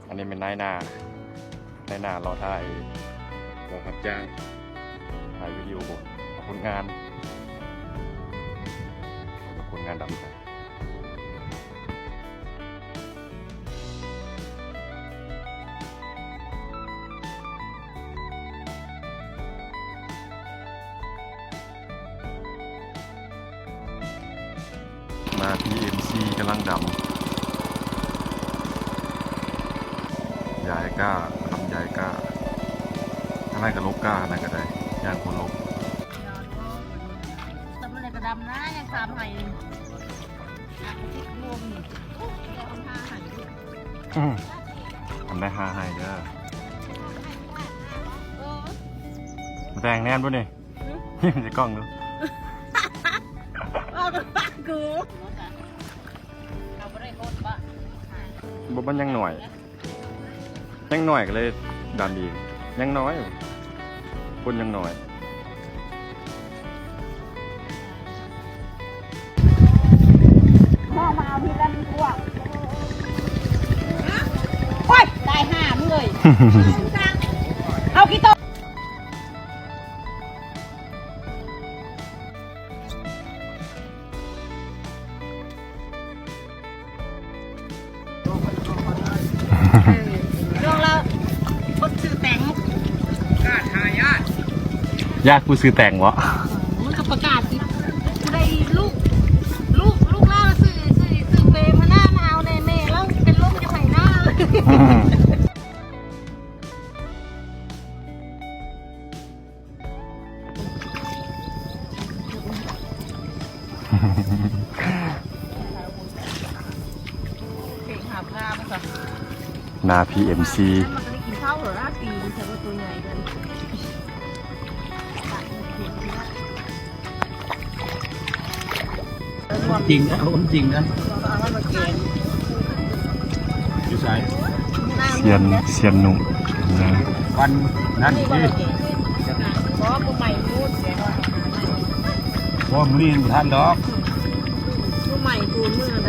ອັນນີ້ແມ່ນນາຍໜ້າ ນາຍໜ້າລໍຖ່າຍ ລໍຮັບຈ້າງ ຖ່າຍວິດີໂອ ຄົນງານ ຄົນງານດຳ. ມາທີ່ເອັມຊີກຳລັງດຳ ຢາຍກ້າ ດຳຢາຍກ້າ ທາງນັ້ນກະລົກກ້າ ທາງນັ້ນກະໄດ້ ຍ່າງຄົນລົກ ແຕ່ມັນກະດຳນາ ຍັງສາມໄຮ່ ອາດຈະສິບໂມງນີ້ ໂອ້ຍ ໄດ້ຫ້າໄຮ່ ອືມ ມັນໄດ້ຫ້າໄຮ່ເດີ ເອີ ມາແຕ່ງແນມດູນີ້. ຫຶ? ໃນກ້ອງດູ ເອົາແຕ່ປາກກູ ເຮົາບໍ່ໄດ້ຄົນບໍ່? ບໍ່ ມັນຍັງໜ້ອຍ ຍັງໜ້ອຍກະເລີຍດຳອີກ ຍັງໜ້ອຍ ຄົນຍັງໜ້ອຍ. ມອງມາເອົາທີ່ລະມີພວກ ໂອ້ຍ ຕາຍຫ່າມຶງເອີຍ ເອົາຂີ້ຕົກ. ເອີ ນ້ອງລາວ ຄົນຊື່ແຕງ ກາດຫາຍາກ ຍາກຜູ້ຊື່ແຕງເບາະ ມັນກະປະກາດຊິ ຜູ້ໃດລູກ ລູກ ລູກລາວຊື່ ຊື່ ຊື່ເປມຫັ້ນນະ ມາເອົາແດ່ ແມ່ລາວເປັນລົມຢູ່ໄຮ່ນາ. ໜ້າ ພີເອັມຊີ ມັນກະໄດ້ກິນເຂົ້າແລ້ວລະ ຕີນໃສ່ໂຕໃຫຍ່ເດີ. ຄວາມຈິງນະ ຄວາມຈິງນະ ຢູ່ໃສ? ຊຽນ ຊຽນໜຸ່ມນະ ວັນນັ້ນຕິ ບໍ່ ມື້ນີ້ບໍ່ທັນດອກ ມື້ໃໝ່ກູນມື້